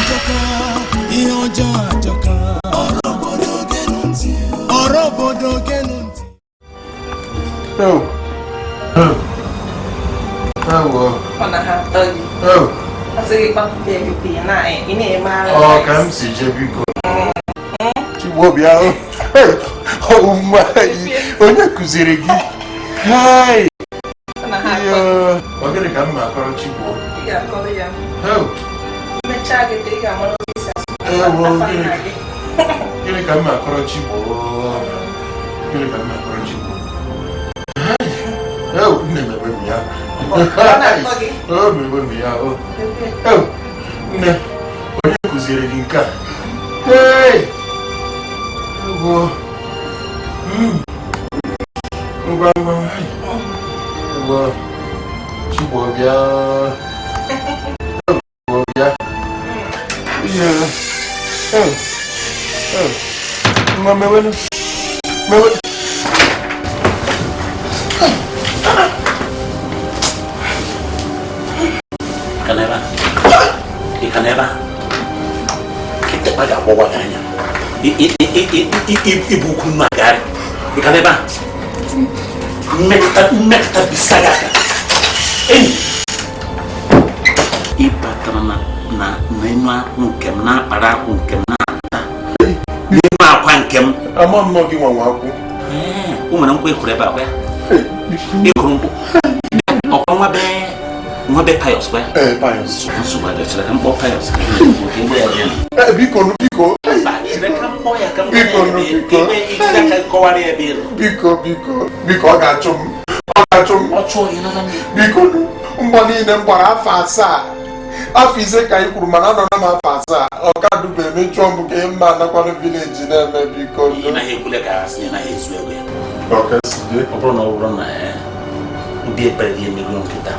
Ajọka, ihe ọjọọ ajọka. Ọrụ obodo, genu ntị. Ọrụ obodo, genu ntị. Oh. Oh. Ewo. Ọ na ha atọ gị. Oh. Asị gị kpapụta ego ị na ị na-eme ara. Ọ ka m si jee, biko. Chigbo, bịa. Hey. Oh my. Onye kụziri gị? Hey. Ọ na ha atọ gị. Yo. Ọ gịnị ka m na-akọrọ Chigbo? Ị ga-akọrọ ya. Oh. Mechaa gị ị ga-amara otu esi asụ. Ewo, afa gịnị? Nna gị. Gịnị ka m na-akọrọ Chigbo? Gịnị ka m na-akọrọ Chigbo? Hey. Oh, nne m enwe m ya. Ọ na-atọ gị. Oh, m enwe m ya. Oh. Oh, nne, onye kụziri gị nke a? Hey! Ewo. Ngwa ngwa. Hey. Ewo. Chigbo, bịa. Chigbo, bịa. Ihe. Oh. Oh. Ngwa, mewenu. Mewe. Ị ka n'ebe a? Ị ka n'ebe a? Kịtịkpa ga-agbọwa gị anya. Ibu ukwu nnu agagharị. Ị ka n'ebe a? Mmekọta mmekọta bisa gị aka. Enyi, ị batara na n'enu akwụ nke m, na-akpara akwụ nke m, na-ata n'enu akwa nke m. Ama m nọ gị nwa nwa akwụ. Ee, o nwere nkwụ ịkụrụ ebe a kwa ya? Hey, biko. Ịkụrụ nkwụ ọkwa nwa be, nwa be Pius kwa ya? Ee, Pius. Nsogbu adị, chere ka m kpọọ Pius ka m ya bịa. Ee, biko nụ, biko. Mba, chere ka m kpọọ ya ka m Biko nụ, biko. ijide aka kọwara ya ebe ị nọ. Biko, biko, biko, ọ ga-achụ m. Ọ ga-achụ m. Ọ chụọ gị nara m. Biko nụ, mbọ niile m gbara afọ 7, afọ 5 ka anyị kwuru, mana anọ na m afọ 7, ọ ka dube emechụọ m ka ihe mma anakwanụ village na-eme, biko Ị nụ. naghị ekwule ka asị na ị naghị ezu ego ya. Ọ ka si dị. Ọ bụrụ na ya obi ekpere gị emego nkịta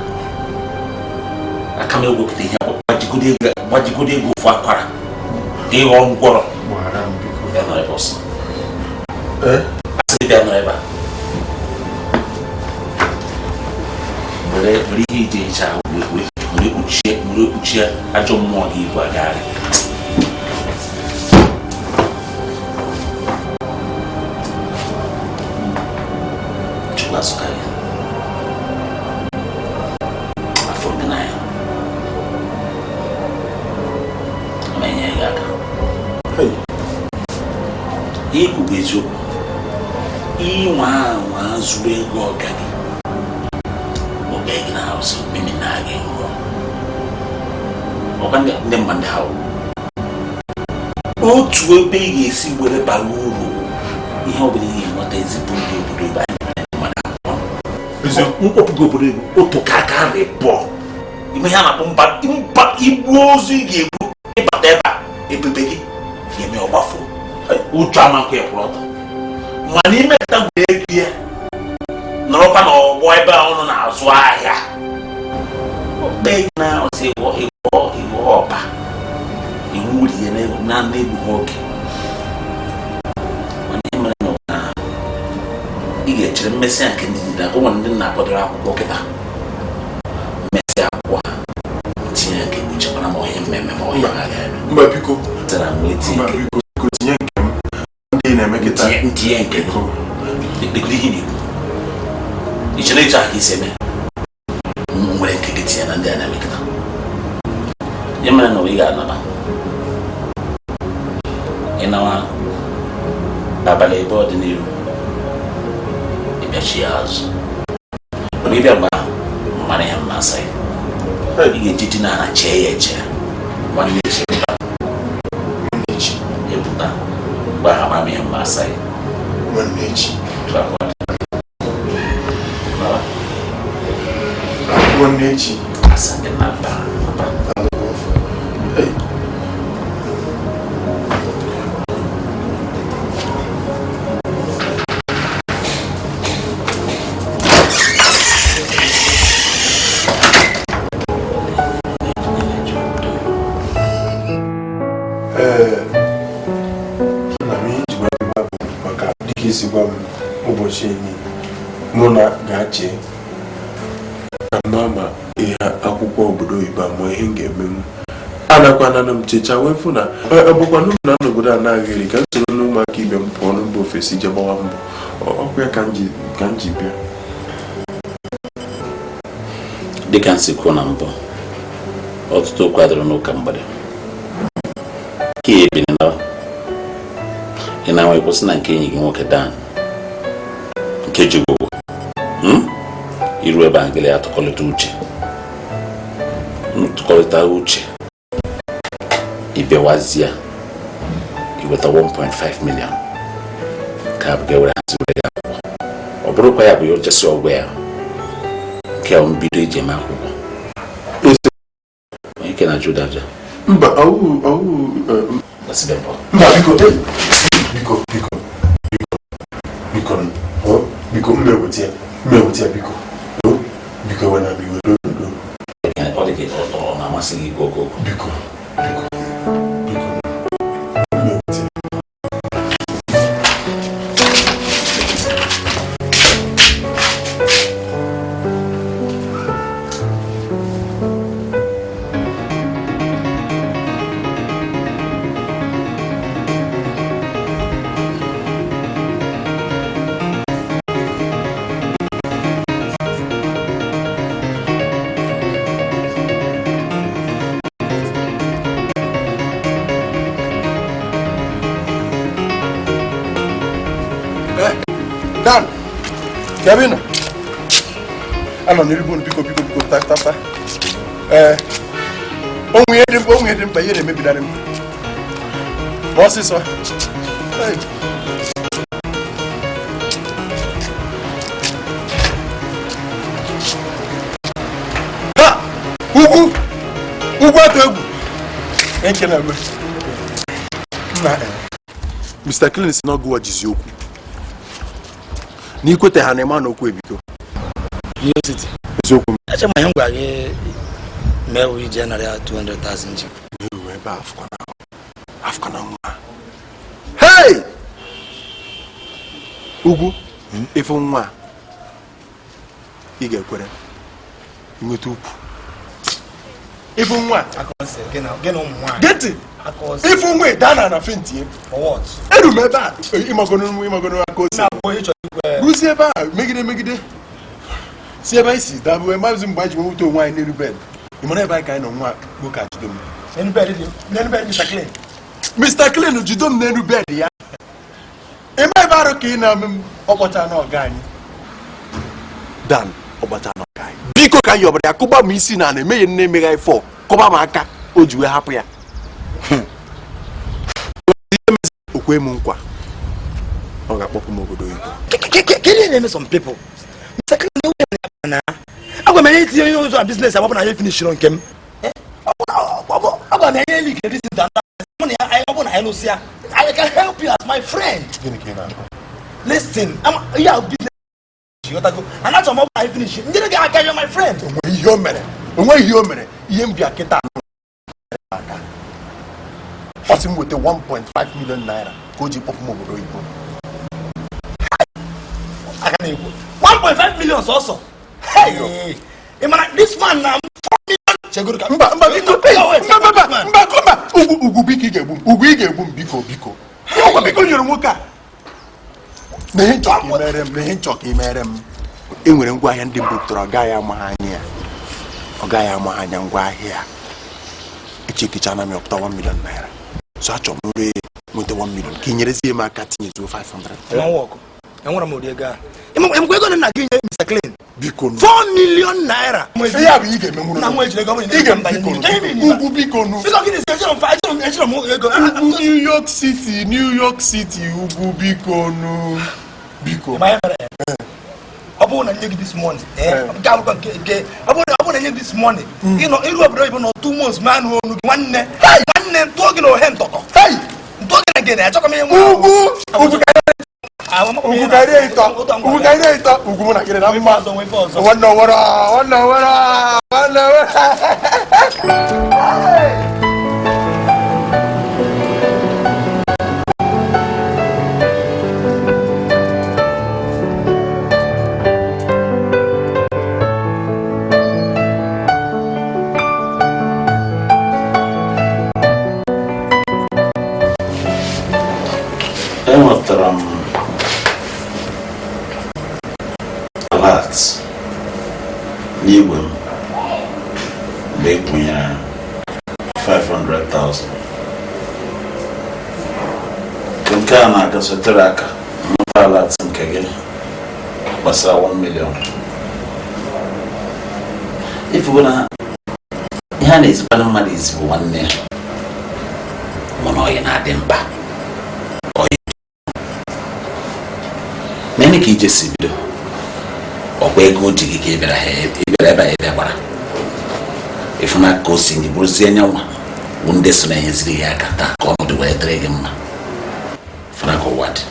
aka m ewepụta ihe, gbajigodo ego, gbajigodo ego ofu akwara ka ị ghọọ ngwọrọ. Gbaghara m, biko. Bịa nọrọ ebe ọsọ. Ee? Asị gị bịa nọrọ ebe a, were were ihe iji ehicha ahụ, were were were kpuchie, were kpuchie ajọ mmụọ gị ibu agagharị. Chukwu azụka gị afọ gị n'anya ama enyere gị aka. Hey. Ihe ikwu bụ eziokwu. Inwe anwa zuru ego ọga gị, ọga gị na arụsị mimi na gị nwụọ ọkwa ndị mma ndị ha wụ. Otu ebe ị ga-esi were bara uru, ihe ọbụla ị ga-enweta ezigbo ndị obodo ebe anyị nwere ndị mmadụ abụọ. Eziokwu. Mkpọpụgo obodo ego otu ka aka rịpọ ime ihe a na-akpọ mba mba igbu ozu ị ga-egbu ịbata ebe a, ebube gị ga-eme ọgbafo ụjọ amakwa ya kwụrụ ọtọ. Mana imepụta gwere ego ya nọrọkwa n'ọgbọ ebe a ụnụ na-azụ ahịa okpe gị na ọsị ịghọ ịghọ ịghọ ọba iwu rie na na-egbughị oge. Mana ihe mere na ị ga-echere mmesị nke ndị dị o nwere ndị na-akwadoro akwụkwọ kịta, mmesị akwụkwọ ha tinye nke gị, chekwara ma ọhịa mmemme ma ọhịa ha ga-eme. Mba, biko. Tara m wee tinye Mba, nke biko, biko, tinye nke m ndị na-eme kịta. Ntinye ntinye nke gị. Biko. Legodo ihe na-ekwu, ị chere etu ahụ ka isi eme m nwere nke gị tinye na ndị a na-eme kịta. Ihe mere na ị ga-anaba ịnawa abalị ebe ọ dị n'iru ịbịachi ya azụ, mana ịbịa mgbe ahụ mara ihe mma asa ya, ị ga-eji dị n'ala chee ya eche nwanne echi Echi. Ịpụta mgbe ahụ mara m ihe mma asa ya. Nwanne echi. Tụ akwa. Baba. Nwanne echi. Asa gị na mba mba. Hey. Ee, nna m, ihe ji wee bịa bụ maka dịka isi gwa m ụbọchị enyi mụ na ga-achị ka m ma ihe akwụkwọ obodo oyibo a, ma ihe m ga-emenwu. Anakwana m checha wee fụ na ọ bụkwa na na n'obodo a na-aghị eri ka m soro n'ụmụaka ibe m pụọ na mba ofesi je gbawa mbọ. Ọkwa ya ka m ji bịa. Dịka m si kwuo na mbụ, ọtụtụ okwu adịrọ n'ụka mgbede ka ya ebinila ị na-enwe kwụsị na nke enyi gị nwoke Dan nke ji gwụgwụ iru ebe ahụ gịlị ya tụkọlịta uche ntụkọrịta uche ịbịawazie iweta 1.5 million ka bụ ga-ewere haziwere gị akwụkwọ. Ọ bụrụkwa ya bụ ya ojesi ọgwụ ya nke a mbido iji eme akwụkwọ onye ike na judaja. Mba, ọwụ ọwụ mba, biko biko biko biko biko biko m na-eweta ya m na-eweta ya biko biko wena m iwe dodo. Ọ dị gị ọ na-amasị gị ikwu okwu. Biko biko biko m na-eweta ya. Dan, Kevin, anọ n'iribu biko biko biko ta ta ta. Onwe ihe dị mkpa, onwe ihe dị mkpa, ihe na-emebidara m. Ma ọsịsọ. Ha! Ugwu! Ugwu atụ egwu! Ekele m. Nna, Mr. Clean si na ọgụwa jizi okwu. N'ikwete ha na-eme na okwu ebigo. Eziokwu m. Eche ma ihe m gwara gị mee wụ ije nara ya 200,000 ji. Eru ebe a afụkwana nwa. Hey! Ugwu, ịfụ nwa ị ga-ekwere nweta ukwu. Ịfụ nwa. Geti! Ịfụ nwa ịda na fentie. Eru m ebe a ịmagono aka ose. Ruzie ebe a megide megide si ebe anyị si dabụ maazị mgbe anyị ji nweta onwe anyị n'elu bed. Ị mara ebe anyị ka anyị nọ nwa nwoke a jido m. Mr. Clean jido m n'elu bed ya. Eme ebe arụ ka ị na-eme m ọkpọcha na ọga anyị. Dan ọgbacha na ọga anyị. Biko ka anyị ọbara ya kụba m isi na na-emeghe nne emeghe anyị fọ kụba m aka o ji wee hapụ ya. O kwe m nkwa ọ ga-akpọpụ m obodo oyibo. Kedu ihe na-eme some people? Mr. Clean na agwa m enye itinye ihe ụzọ na business agbapụ na ya finishiro nke m. Agwa m enye like this and that. Mụ na ya ọ bụ na anyị lụsịa. I can help you as my friend. Gịnị ka ị na-akọ? Listen, ihe a business ghọtago. And achọrọ m ọ bụ na anyị finish. Ndị gị aka you're my friend. Onweghị ihe o mere. Onweghị ihe o mere. Ihe m bịa kịta aka. Ọ sị m weta 1.5 million naira ka o ji kpọpụ m obodo oyibo. Aka na-ekwu 1.5 million sọsọ. Hey! Ị mara this man na 4 million chegoro ka mba mba biko mba mba mba mba ugwu ugwu biko ị ga-egbu m ugwu ị ga-egbu m biko biko. Ọkwa biko nyere nwoke a. Na ihe nchọ ka ị mere m na ihe nchọ ka ị mere m. E nwere ngwaahịa ndị mbụ pụtara ọ gaghị ama ha anya ya. Ọ gaghị ama ha anya ngwaahịa. Echekicha na m ọpụta 1 million naira. So achọrọ m nre nweta 1 million ka ị nyerezie m aka tinyezuo 500. Enwere m ụdị ego ahụ. Ịmakwa ego na gị nye Mr. Clean? Biko 4 million naira. Ihe a bụ ị ga-emenwuru. Na nwa ejiri ego Ị ga-eme ugwu biko nu. Biko gịnị si ejiri m ejiri m ego. Ugwu New York City, New York City, ugwu biko nu. Biko. Ọ bụrụ na nye gị this money, nke akwụkwọ nke ọ bụrụ na nye gị this money, ịnọ iru obodo oyibo nọ 2 months ma anụ onu gị nwanne. Nwanne ntụọ gị na ohe ntọkọ. Ntụọ gị na gịnị achọkwa m ihe nwa. Ugwu ugwu ugwu karịa ịtọ ugwu karịa ịtọ ugwu mụ na gịnị na mma. Nwanne ọwara nwanne ọwara nwanne ọwara. 500,000. Nke a na-agasotere aka nweta alert nke gị gbasara 1 million. Ifugo na ihe a na-ezikwana mmadụ ezi bụ nwanne ya, mana ọyị na-adị mkpa. Ọyị nene ka ije si bido, ọkwa ego o ji gị ka ị bịara ebe a ebe gbara ịfụna ka o si gị bụrụzie nyanwa bụ ndị so na-enyeziri ya aka taa ka ọnọdụ wee dịrị gị mma. Fụna ka ụwa dị,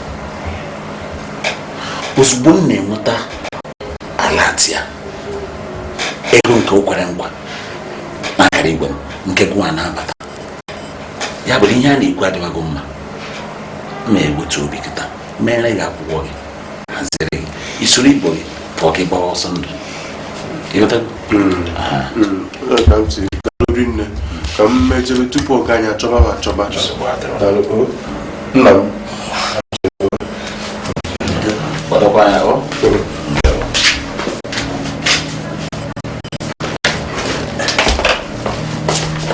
ozugbo m na-enweta alert ya, ego nke o kwere nkwa n'akara igwe m nke gụwa na-abata, ya bụ na ihe a na-ekwu adịwago mma. M na-ewetu obi kịta mere gị akwụkwọ gị, haziere gị isoro igbo gị pụọ ka ị gbawa ọsọ ndụ. Ịghọtago? Aha. Ka m si daalụ rinne, ka m mejebe tupu oge anyị achọba ma achọba. Daalụ o nna m. Kwadokwa ya o.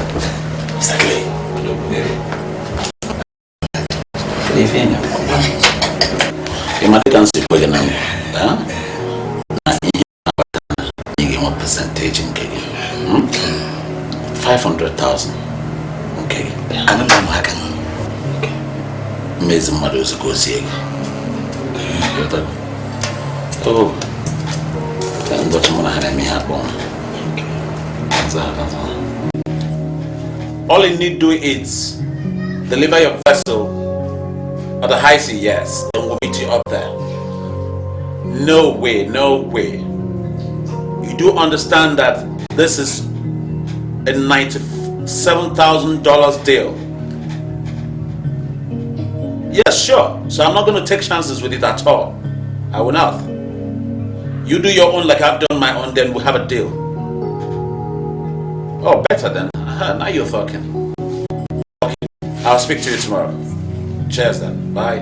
Mr. Clay. Kedu ife ị na-ekwu? Ị ma dịka m si kwe gị na nkwa, ah? Na ihe na-abata na ị ga-enwe percentage nke gị. 500,000 nke gị. Ana m aka nụ. Mmezi mmadụ ozugbo ozie gị. Ịghọtago? Oh, ka ụbọchị mụ na ha na-eme ihe akpọ m. All you need do is deliver your vessel at the high sea, yes. Then we'll meet you up there. No way, no way. You do understand that this is a $97,000 deal. Yes, sure. So I'm not going to take chances with it at all. I will not. You do your own like I've done my own, then we'll have a deal. Oh, better then. Now you're talking. Okay. I'll speak to you tomorrow. Cheers then. Bye.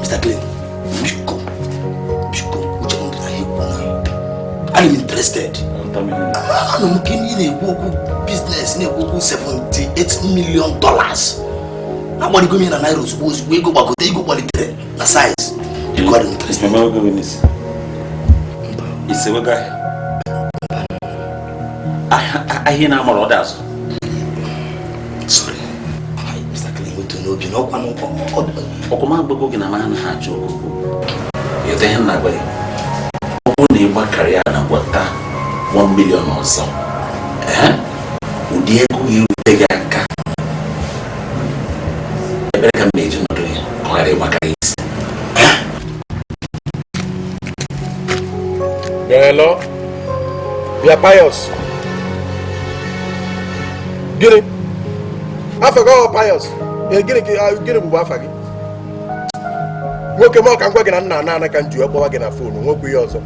Mr. Clay, biko, biko, uche m dị na ihe ikwu na ana m interested. Anụ m ka ị na-ekwu okwu business, na-ekwu okwu $78 million. Agbarigo m ya na naira ozugbo ozugbo, ego gbagote, ego gbalitere na size. Biko, adị m interested. Isewego ahịa ahịa na-amara ọ dị azụ. Sorry. Hi, Mr. Clay, wetu n'obi na ọkwa Ọkwụma agbago gị na m anaghị achọ okwu. Ịghọta ihe m na-agwa gị? Ọ bụrụ na ị gbakara ya na gwata 1 million ọzọ, ee, ụdị ego ga-erute gị aka. Ebere ka m na-eji nọdụ ya ka ọ ghara ịgbakara isi. Hello? Bịa Pius. Gịnị? Afa gị ọ Pius? Ee, gịnị gịnị bụbu afa gị? Nwoke m, ọ ka m gwa gị na nna ana ana ka m ji wee kpọwa gị na phone, nwekwa ihe ọzọ.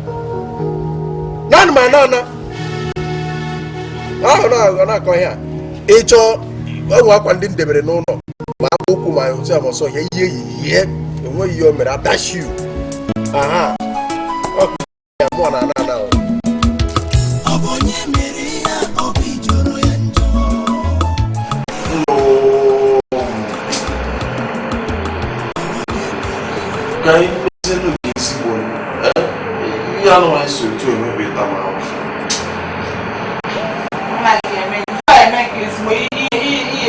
Naanị m ana ana. Ahụ na ọ na-akọ ihe a. Ị chọọ enwe akwa ndị m debere n'ụlọ, ma akpụ ụkwụ ma otu a ma ọsọ ya ihe yie, enweghị ihe o mere adashiu. Aha. Ọ ya mụọ na ana ana o. Ọ bụ onye mere ihe a, obi jọrọ ya njọ. Ka anyị mezienụ gị ezigbo ihe anụ anyị si otu emebi ịta m ahụhụ. Nna gị eme ife a, eme nke ezigbo ihe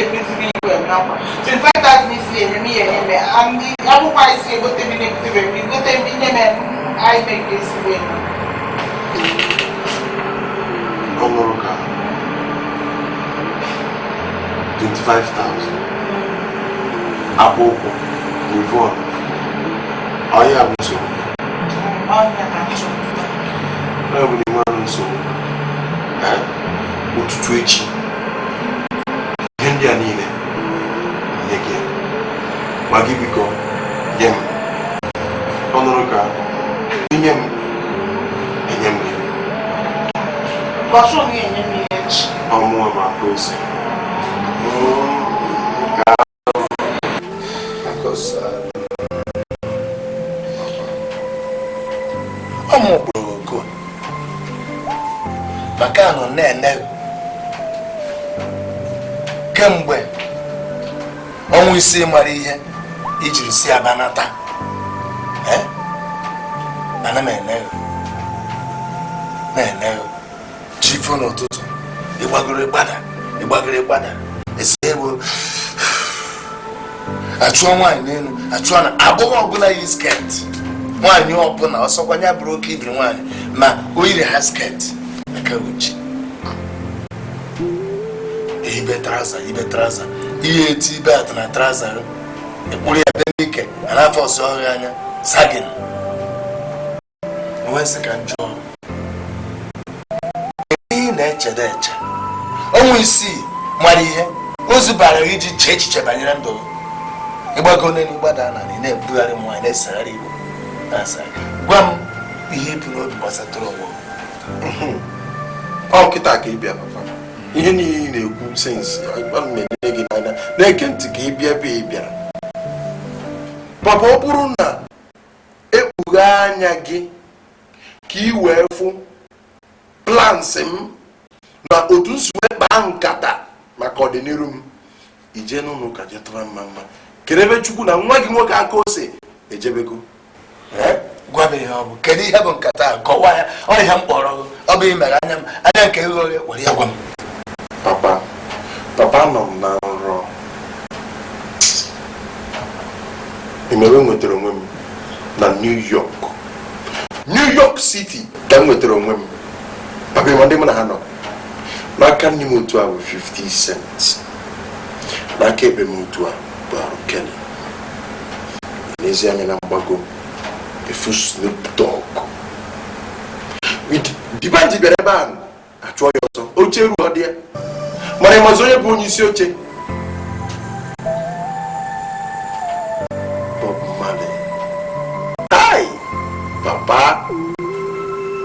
emeziri igwe m n'akwa 25,000 isi enye m ihe enye m akwụkwọ anyị si egote m, na-egotere m, egote m, inye m, anyị mee nke ezigbo eme. Ọ nwụrụ ka 25,000 akpụ ụkwụ Rivon ọhịa bụ nsogbu. Ọnya na-achọ. Ọ bụ n'ime ọrụ nsogbu. Ee, ụtụtụ echi ihe ndị a niile nye gị ya. Ma gị biko nye m ọ nụrụ ka inye m enye m gị. Bọchụ ga-enye m ihe echi. Ọmụọ ma akpụ eze. Because ọ mụ kpụrụ ogo maka anọ na-ene. Kemgbe ọnwa 6 mara ihe ijiri si Aba nata, ana m eneghe na-eneghe chi fo n'ụtụtụ, ịgbagoro ịgbada, ịgbagoro ịgbada, esi egbo achụọ nwaanyị n'elu, achụọ na agbọghọ ọbụla yi skirt, nwaanyị ọbụla ọsọkwa ya bụrụ oke ibiri nwaanyị ma o yiri ha skirt aka uchi, ibe trouser, ibe trouser, ihe eti ibe atụ na trouser, ịkpụrụ ya be n'ike a na-afọ ọsọ ọhụrụ anya sagin. Onwe sị ka njọ ihe na-echede eche. Ọnwa 6 mara ihe o zubara iji chee echiche banyere ndụ gị. Ịgbago n'elu, ịgbada na ị na-ebugharị m nwaanyị, na-esegharị igbo na-asa. Gwa m ihe ibu n'obi gbasatụrụ onwe. Ọ kịta ka ị bịa, papa, ihe niile ị na-ekwu since ana m enye gị n'anya na-ege ntị ka ị bịa ebe ị bịara. Papa, ọ bụrụ na ekpughe anya gị ka ị wee fụ plans m na otu m si wee kpaa nkata maka ọdịnihu m, ije n'ụlọ ụka jee tụba mma mma, kedebe Chukwu na nwa gị nwoke aka ose ejebego. Gwa m ihe ọ bụ. Kedu ihe bụ nkata a? Kọwaa ya. Ọ ihe m kpọrọ gị, ọ bụ imere anya m anya nke ghe were ya gwa m. Papa, papa, nọ m na nrọ emewe nwetara onwe m na New York, New York City ka m nwetara onwe m. Papa, ịma ndị mụ na ha nọ? N'aka nne m otu a bụ 50 Cent, n'aka ekpe m otu a bụ R. Kelly, n'ezi anya na mgbago efu Snoop Dogg. Dibanji bịara ebe ahụ achụọ ya ọsọ, oche ruo dị ya. Mana ịmazi onye bụ onye isi oche? Bob Marley. Hi papa,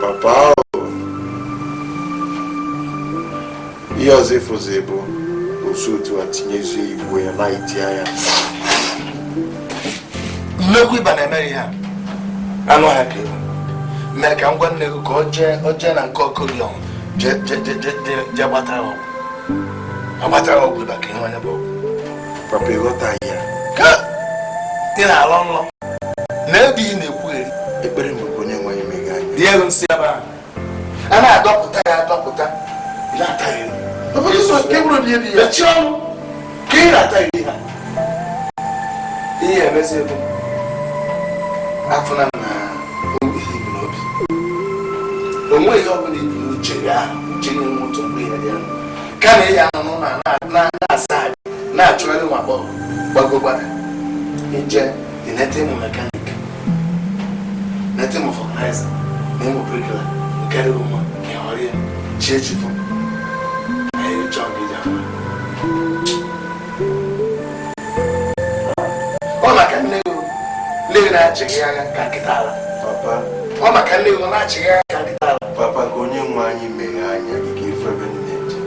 papa, o ihe ọzọ ịfụzi bụ osu otu a tinyezie igwe ya light ya. Nnekwu ịba na-emere ihe a anụ ọhịa ka ewu mee. Ka m gwa nne gị ka ọ jee na nke Okorion, jee jee jee jee jee gbatara ọgwụ, ọ gbatara ọgwụ ịba ka ịnwe anya bụ ọgwụ. Papa, ịghọtaghị ya. Ka ị na-alọ nlọ na ebe ị na-ekwugheri. Ekpere m bụ ka onye nwe anyị meghe anya. Rie ego nsị ebe ahụ a na-adọpụta ya adọpụta, ị na-atagheri. Papa, ke bụrụ dị ya. Mechie ọnụ ka ị na-atagheri ha. Ihe emezi bụ afụna na ihe ibu n'obi onwe ihe ọbụla ibu n'uche gị ahụ, uche gị nwe otu mgbe ihe dị ya kama ị ya nọ n'ụlọ na-asa aja na-achụgharị nwa agbọghọ gbago gbada. Ije ịneta ịmụ mechanic, neta ịmụ vulcanizer na ịmụ bricklayer, nke dị mma ịhọrọ ya. Chi echifụ anyị chọọ nke iji ama. Ọ maka nne gị, nne gị na-achịghị anya ka nkịta ala. Papa. Ọ maka nne gị, ọ na-achịghị anya ka nkịta ala. Papa, ka onye nwe anyị meghe anya gị ka ife ebe m na-eje.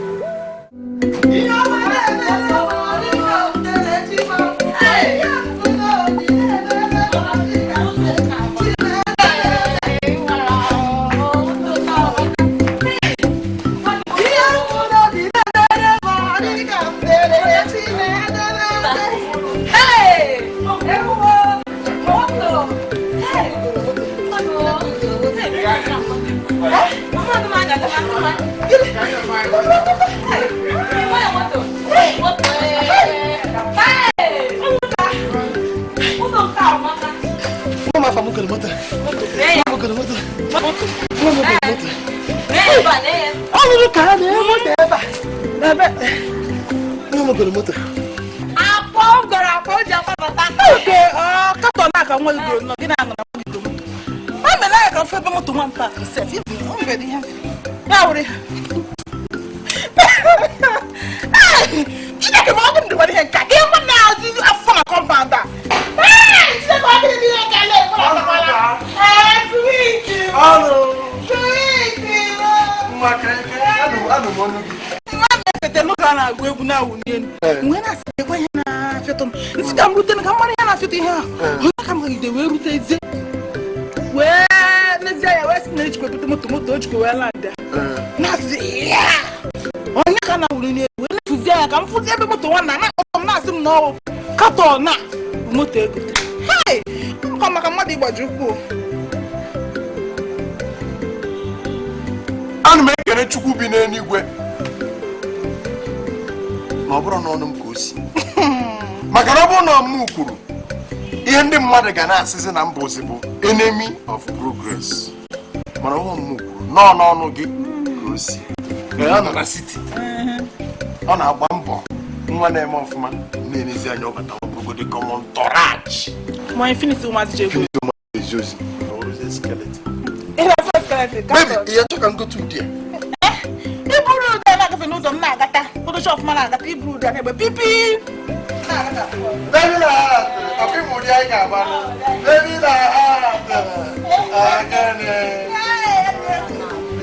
Mama fa mukolo moto. Mukolo moto. Mama mukolo moto. Ọ nụrụ ka a na-eme moto ebe a. Ebe. Mama mukolo moto. Akpọ gọrọ akpọ o ji akpabata. Oke, ọ katọn a ka nwa gị goro nọ gị na-anọ na nwa gị goro moto. A mere ya ka mfe ebe moto nwa m paakị sef ibu o nwere ihe ya wụrụ ya. Chineke, ma ọ bụ m dịwara ihe nka gị nwa na-azụ afọ na compound a. Ee, Chineke, ọ dịrị ihe nka na-ekwe ọtakwala. Ee, sweet. Ọnụ. Sweet. Nwa kịrịkịrị, anụ m ọnụ gị. Nwa m na-efete n'oge a na-agụ egwu na-awụ n'elu. Mgbe na-asị ekwe ihe na-afịọtọ m nsị ka m rute ka m mara ihe na-afịọtọ ihe ahụ, onye ka m gagide wee rute eze wee n'ezie ya wee sị na ejikwa ebute moto, moto o jikwa wee land ya na-asị ya onye ka na-awụli n'elu wee. anya ka m fụzi ebe moto nwanna na-akpọ m na-asị m na ọ katọn na moto egote. Hei, nkọ maka mmadụ ịgbaji ụkwụ. Ana m ekele Chukwu bi n'eluigwe na ọ bụrụ n'ọnụ m ka o si, maka na ọ bụrụ na m kwuru ihe ndị mmadụ ga na-asịzi na mba ozi bụ enemy of progress, mana ọ m kwuru nọọ n'ọnụ gị ka o si. Ọ nọ na city, ọ na-agba mbọ, nwa na-eme ọfụma, na-enezi anya ọbata ọbụrụgodị common torach. Ma Infinity ụmụazị ji ego. Ezi ozi skeleton. Baby, ihe chọ ka m gote ụdị a. Iburu ụdị a na-agafe n'ụzọ m na-agata, ụdọchi ọfụma na-agata, iburu ụdị a na-egbe pipi. Baby na ọkụ ịmụ ụdị anyị ga-agba. Baby na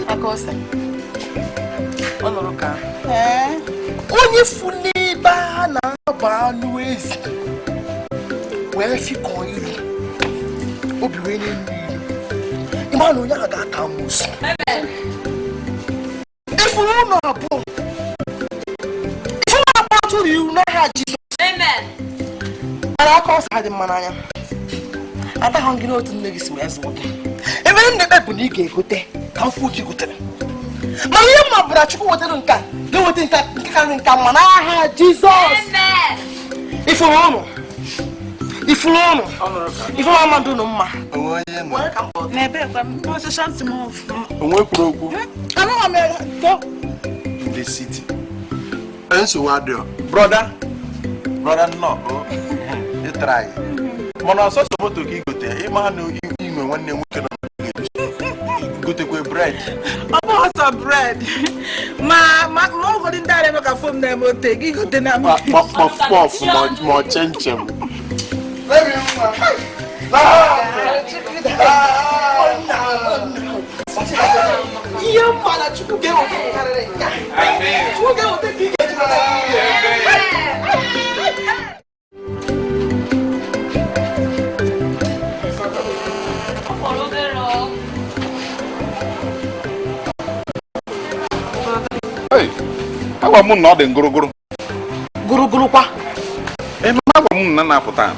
Aka ose. Ọ nụrụ ka onye fu n'ebe a na-agba anụ ezi wee fikọọ ilu, obi wee na-elu ilu, ịma na onye ahụ ga-ata amoosu. Ifuru ụlọ abụọ, ifuru abụọ tụrụ iwu n'aha Jizọs. Mana aka ọsọ dị mma n'anya, atahụ gị n'otu nne gị si wee zụọ gị. Ebe nne bụ na ị ga-egote ka mfu gị gotere, mana ihe mma bụra Chukwu wetara nke a ga-eweta nke karịrị nka mma n'aha Jizọs. Ifuru ụnụ, ifuru ụnụ, ifuru ọmadụ ụnụ mma. Onwe kwuru okwu ndị city nsogbu adịọ. Brother, brother nnọọ ịtara anyị, mana ọsọsọ moto ka igote, ịma na inwe nwanne nwoke nọ gotekwe bred. Ọ bụ ọsọ bred ma ma ogodi ndị ara eme ka fom na-eme ote gị gote na m kpọf kpọf ma ọ chenchem. Ihe mma na Chukwu ga-eweta karịrị nke a. Chukwu ga-eweta ka ị ga-eji mata ihe. Agwa m na ọ dị ngụrụgụrụ. Gụrụgụrụ kwa? Agwa m na na-apụta.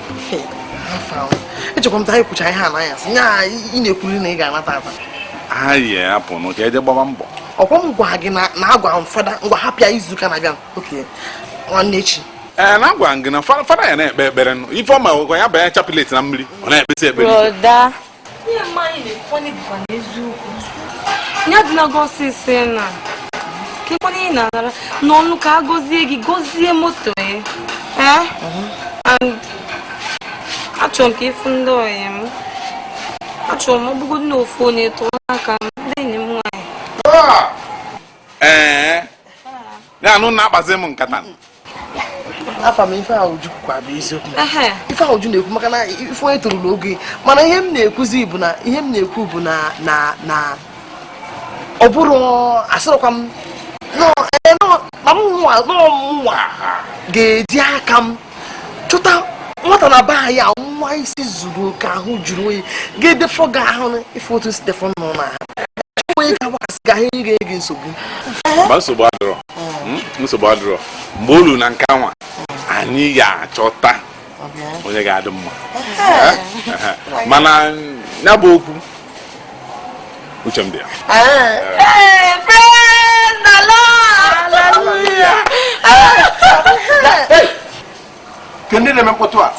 Echekwa m ta ikwucha ihe a n'anyasị. Nya ị na-ekwuri na ị ga-anata ata. Ayi apụ nụ ka eje gbaba mbọ. Ọkwa m gwa gị na agwa m fada ngwa hapịa izu ụka na-abịa. Oke nwanne echi. Ee, na agwa m gị na fada ya na-ekpe ekpere nụ. Ife ọma nwekwa ya banye chapilet na mmiri, ọ na-ekpesi ekpere. Broda, ihe mmanya na-ekwukwa bụkwa n'eziokwu. Ya dị na gọsịsị na kekwana ị na-anara n'ọnụ ka a gọzie gị, gọzie moto ya. Ee? And achọrọ m ka ịfụ ndị ọyị m. Achọrọ m ọ bụgodị na ofu onye tụọ n'aka m, ndị enyi m nwaanyị. Ee. Ya nụ na-akpazi m nkata. Afa m ife ahụ Uju kwukwa bụ eziokwu. Ife ahụ Uju na-ekwu maka na ife onye toro n'oge, mana ihe m na-ekwuzi bụ na ihe m na-ekwu bụ na na na ọ bụrụ asịrịkwa m na mụnwa ga-eji aka m chọta nwata na be anyị a nwa isi zuru oke, ahụ juru oyi, ga-edefọ gị ahụ ife otu si defọ nọ na onye ga-agbakasị gị ahụ, ị ga-enye gị nsogbu. Mba, nsogbu adịrọ. Nsogbu adịrọ. Mgbe olu na nke anwa anyị ga-achọta onye ga-adị mma. Mana ya bụ okwu uche m dị ya. Praise the Lord! Hallelujah! Ke ndị na-eme mkpọtụ a?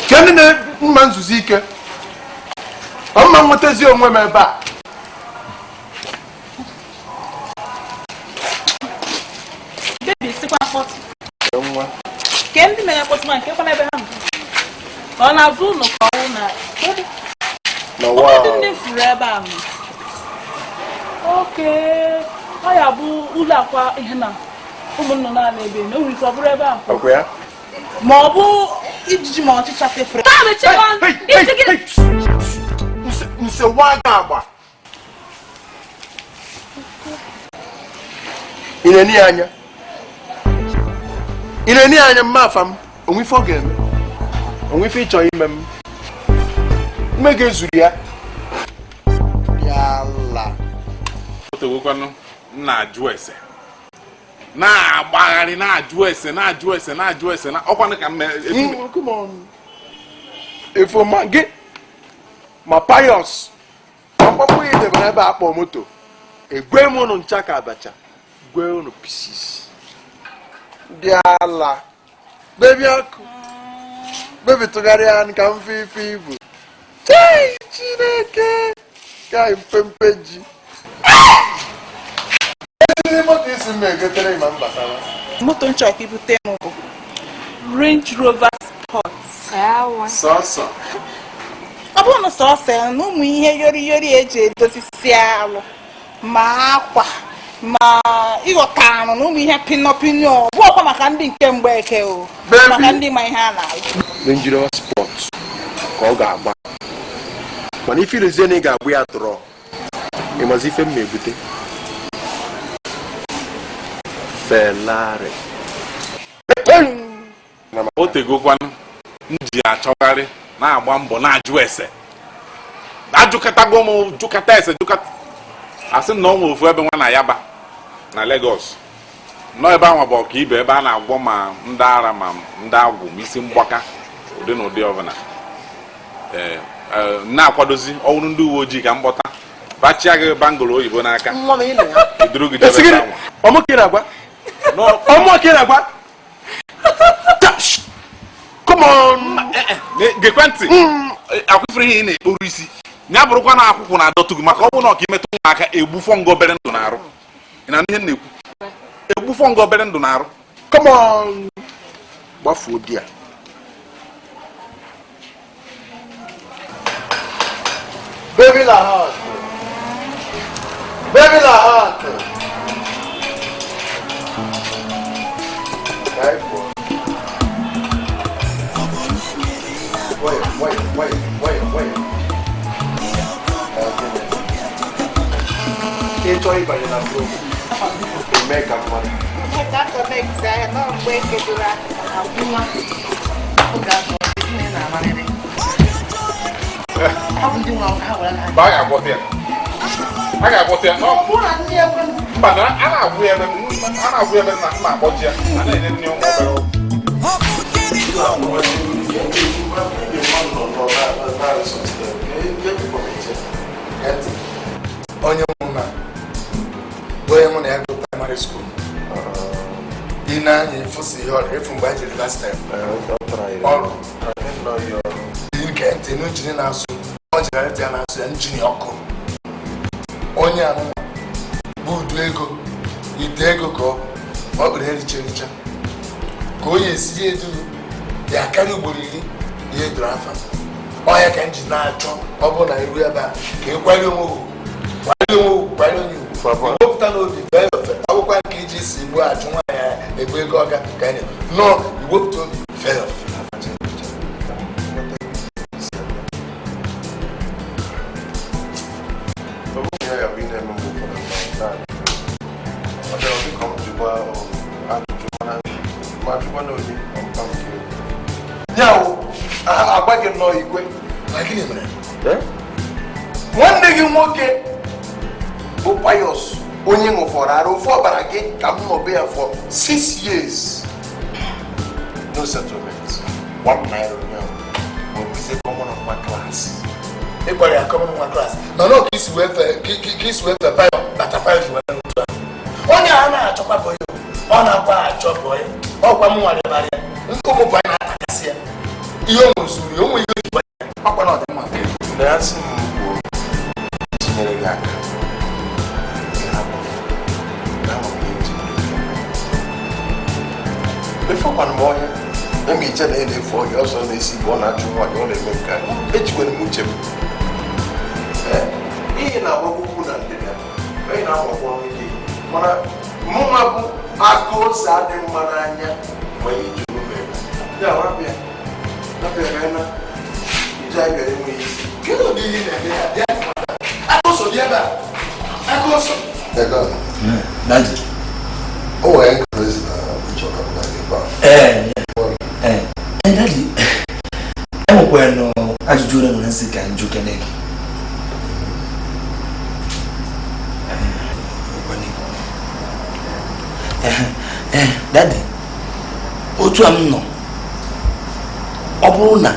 Ke ndị na-mma nzuzo ike? Ọ mma nwetazi onwe m ebe a. Baby, sikwa mkpọtụ. Ke ndị na-eme mkpọtụ ma nke kwa n'ebe ha nọ. Ka ọ na-azụ ụlọ ka ọ na ụfọdụ ndị furu ebe ahụ. Oke, ọ ya bụ ụlọ akwa ihe na ụmụnna naanị ebe na o nwere ike ọ bụrụ ebe ahụ. Ma ọ bụ ijiji ma ọchịcha fefere. Nsewa ga-agba. Ị na-eni anya? Ị na-eni anya mma afa m? Onwe ife ọ ga-eme? Onwe ife ị chọrọ ime m? Mme ga-ezuru ya. Yala. Otogokwanụ m na-ajụ ese. Na-agbagharị na-ajụ ese na-ajụ ese na-ajụ ese na ọkwanụ ka mme Come on. Efoma gị ma Pius ọkpọkpọ ya debere ebe a kpọ moto egwe m unu ncha ka abacha gwe unu pieces dị ala bebi ọkụ bebi tụgharịa ka m fe ife ibu chei Chineke ka mpempe ji ezigbo moto isi m egotere ma m batara Moto m chọrọ ka ibute m bụ Range Rover Sport. Sọsọ. Ọ bụrụ na sọsọ ya na ụmụ ihe yori yori eji edozisi alụ ma akwa ma ịghọta anụ na ụmụ ihe pinọ pinọ, ọ bụ ọkwa maka ndị nke mgbeke o, maka ndị ma ihe a na-alụ. Range Rover Sport ka ọ ga-agba, mana ife ilezie na ị ga-agba ya tụrọ ịmazi ife m ma-ebute Ferrari. O tegokwanụ m ji achọgharị na-agba mbọ na-ajụ ese, ajụkatago m jụkata ese jụkata, asị m na ọ nwe ofu ebe nwa na Yaba na Lagos nọ ebe ahụ bụ ọkaibe ebe a na-agwọ ma ndị ara ma ndị agwụ ma isi mgbaka ụdị na ụdị ọbụla. Ee, na-akwadozi ọwụrụ ndị uwe ojii ka m kpọta bachia gị bangolo oyibo n'aka eduru gị jebe ebe ahụ. Ọmụ ka ị na-agwa, ọmụ ka ị na-agwa. Come on. Gekwe ntị, akwụfere ihe ị na-ekporu isi ya bụrụkwa na akwụkwụ na-adọtụ gị, maka ọ bụrụ na ọka imetụ nwa aka egbufọ ngọ obere ndụ na-arụ. Ị na ihe m na-ekwu, egbufọ ngọ obere ndụ na-arụ. Come on, gbafuo di ya. Baby la hot, baby la hot. Ka anyị pụọ. Nwayọ, nwayọ, nwayọ, nwayọ, nwayọ. Ị chọọ ịbanye na promo, eme ka mmadụ. Ka connect ahịa nọ mgbe ekedoro agwụnwa oge ahụ nne na-amarịrị. Ọ bụ ndị nwe ha gwara ha. Mba, a ga-agwọta ya, a ga-agwọta ya. Ọ bụrụ na ndị ekwe Mba, na a na-agwụ ya ebe a na-agwụ ya ebe na mma akpọchi ya, a na-enye nne ụmụ obere ọgwụ. Onye mụ na bụ onye mụ na ya gụ primary school, ị na-anya ịfụsị ihe ọrịa efu mgbe anyị jere last time ọrụ nke ntị n'injin na-asụ ọ jere ya na-asụ ya injin ọkụ. Onye anụnwa bụ udu ego ite ego ka ọ bụ ọ kpere ericha ericha ka onye esi ya eduru ya karịa ugboro 10 ihe eduru afa ọhịa ka m ji na-achọ. Ọ bụrụ na iru ebe a ka ị kwanye onwe ugwu, kwanye onwe ugwu, kwanye onye ugwu, wepụta n'obi fee ofe akwụkwọ nke iji si igbu achụ nwaanyị egbu ego ọga ka anyị nọọ iwepụta obi fee ofe. Ọ bụghị ya bụ ị na-eme mgbe ụfọdụ na ọ bịara dị ka m jụkwa ajụjụ, mana ma jụkwa na onye ọmpa nke Ya o agwa gị nnọọ igwe. Ma gịnị mere? Nwanne gị nwoke bụ Pius, onye ṅụfọrọ ara ofe ọbara gị, ka m nọ be ya for 6 years, no settlement, ₦1 ụnyaahụ ma ọ bụzie common nwa class. Ịgbara ya common nwa class mana ọ ka isi wee fee ka isi wee fee payo bata payo ji wee otu ahụ. Onye a na-achọkwa boy, ọ na-akwa achọ boy, ọkwa m nwarịbara ya ụmụ boy na-atakasị ya ihe o nwezuru ya onwe ihe o ji boy ọkwa na ọdịmma nke Na ya sị m kwuo tinyere gị aka ịhapụ na ama m ihe njikere gị efekwana m ọhịa eme iche na ị na-efu ọhịa ọsọ na-esi bụ ọ na-achụ nwaanyị ọ na-eme nke a ejikwere m uche m. Ee, ihe na-agbagwo ugwu na ndịda, onye na-agbakwa ọnụ gị, mana mụnwa bụ aka ose adị mma n'anya ma iji ume ya rapịa rapịa ka anyị na ije anyị bịara enweghị isi. Kedu ụdị ihe ị na-eme ya? Bịa aka ụsọ dị ebe a, aka ụsọ. Ego. Daddy. O nwere nkụzi na nchọrọ m na gị gba. Ee, daddy, enwekwara nụ ajụjụ ole na ole nsị ka njụ kene gị. Daddy, otu a m nọ, ọ bụrụ na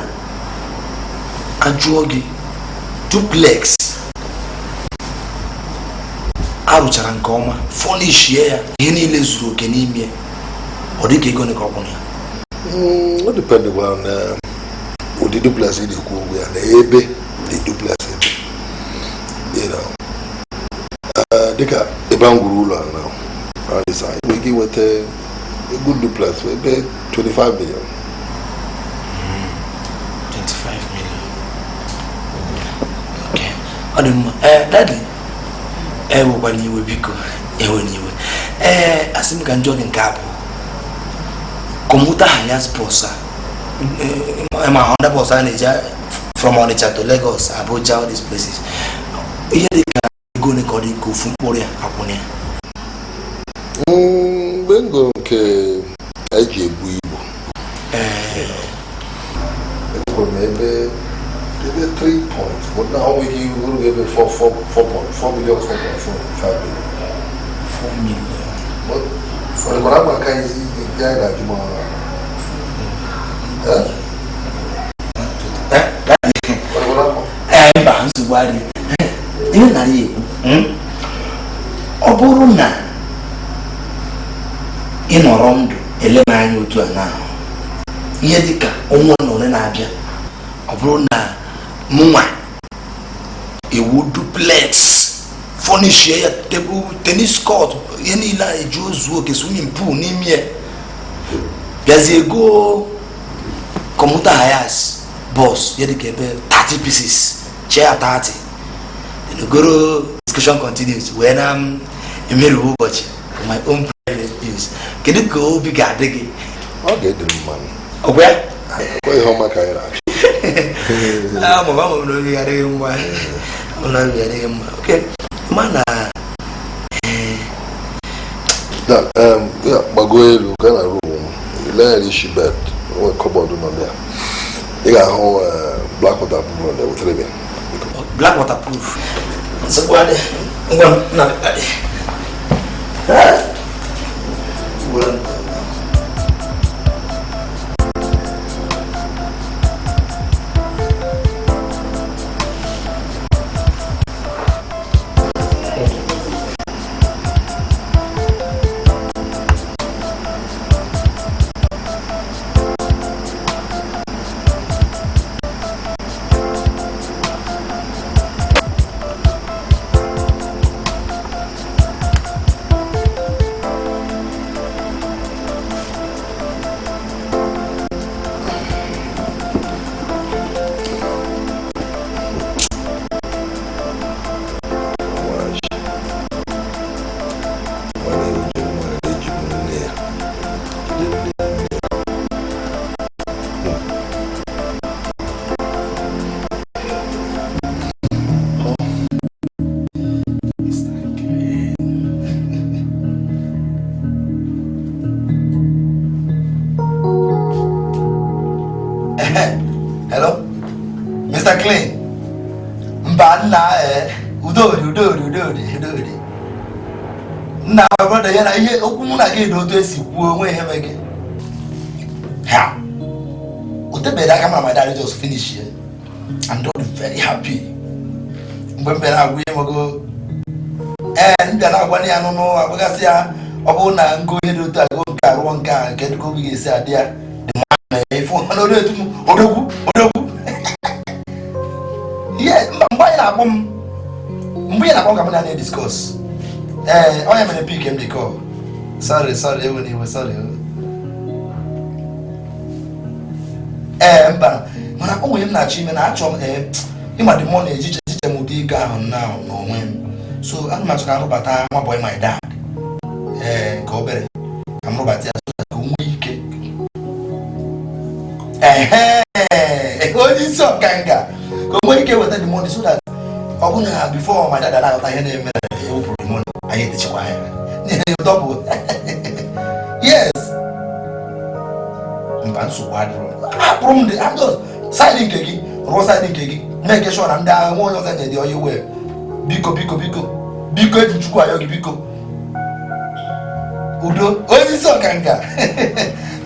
ajụọ gị duplex arụchara nke ọma, fọnishie ya, ihe niile zuru oke n'ime ya, ọ dị ka ego ka ọ kwụrụ ya? Ọ dịpendikwara na ụdị duplex ị na-ekwu okwu ya na ebe dị duplex ebe. You know, dịka ebe m gwuru ụlọ a na Arịsa, ị nwere ike inweta ego duplex ebe 25 million. 25 million. Okay. Ọ dị mma. Daddy, ewekwana iwe biko, ewena iwe. Asị m ka m jụọ gị nke abụọ. Kọmputa Hiace bus a, ma Honda bus a na-eji from Onitsha to Lagos, Abuja, all these places. Ihe dị ka ego ole ka ọ dị ka ofu mkpụrụ ya akwụna ya? Mgbe m gụrụ nke anyị ji ebu ibu, ekwuru m ebe 3 point, but now we can go to ebe 4 4.4 million, 4.5 million. 4 million. But for the man ka isi ya na juma. Mba, nsogbu adịghị. Ihe nara ekwu, ọ bụrụ na ị nọrọ ndụ ele m anya otu a na ihe dịka ọnwa na ole na-abịa, ọ bụrụ na mụnwa ewu duplex, fọnishie ya, tebụl tenis court, ihe niile a eji ozu oke, swimming pool n'ime ya, bịazie go kọmputa Hiace bus ya dịka ebe 30 pieces, chair 30, goro. Discussion continues wee na m emerụ ụbọchị for my own private use. Kedu ka obi ga-adị gị? Ọ ga-ede mma. Ọ bụ ya? Ọkwa ihe ọma ka anyị na-achọ. Ama m na obi ga-adịghị mma. Ama na obi ga-adịghị mma. Okay. Ma na Na ya gbago elu gaa na room m, lee ya isi bed, onwe kọbọọdụ nọ ya. Ị ga-ahụ black water proof na ewetara m ya. Black waterproof. Nsogbu adị. Ngwa m na adị. Ugboro. Hello, Mr. Clean. Mba nna udodi udodi udodi udodi. Nna my brother ya na ihe okwu mụ na gị na otu esi kwuo onwe ihe mee gị. Ha. O tebere aka mara my daddy just finish here. I'm not very happy. Mgbe m bịara agwa ihe nwego m bịara agwa ya n'ụnụ agwagasị ya ọ bụrụ na ngo ihe dị otu a go nke a rụọ nke a nke dịka obi ga-esi adị ya. Odogwu odogwu. Ihe mgbe anyị na-akpọ m mgbe ya na-akpọ m ka m na na-ediscuss. Onye mere pick m dị call. Sorry sorry ewe na iwe sorry. Mba mana o nwere m na-achọ ime na achọ m ịma dị mọ na-ejiche echiche m ụdị ego ahụ na n'onwe m. So ana m achọ ka m rụbata nwa boy my dad. Ka obere ka m rụbata ya so ka o nwee ike. Onye isi ọkanga ka o nwee ike weta the money so that ọ bụ na before my dad na-aghọta ihe na-eme ewepụrụ the money anyị etechekwa ya. Double. Yes. Mba nsogbu adịrọ. Hapụrụ m dị side nke gị rụọ side nke gị make sure na ndị agha nwe onye ọzọ nyere onye wee biko biko biko biko eji Chukwu ayọ gị biko. Udo onye isi ọkanga